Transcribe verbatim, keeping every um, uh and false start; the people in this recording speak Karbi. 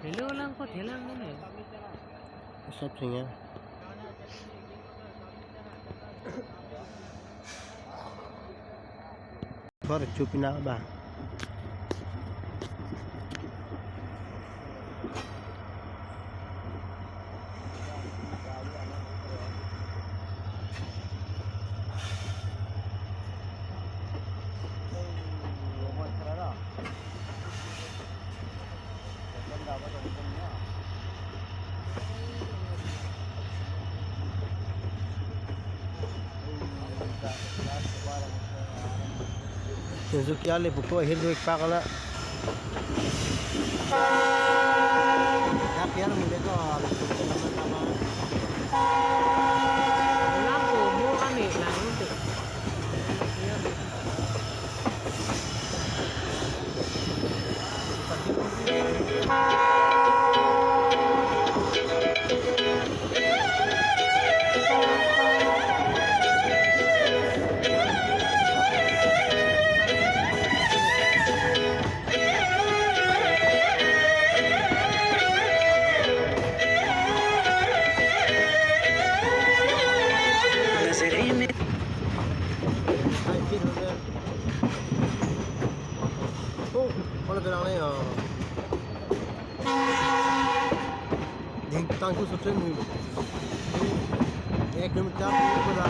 Hello lang ko thelang na ne. Sop sing ya. Kor chupina ba. Tinsukia le puko ahir do-ik pak ala. Lapu mo kami lang itu. Oh, wala bilang na ya. Ding tang ku sutren ni. Ek kilometer ku dah.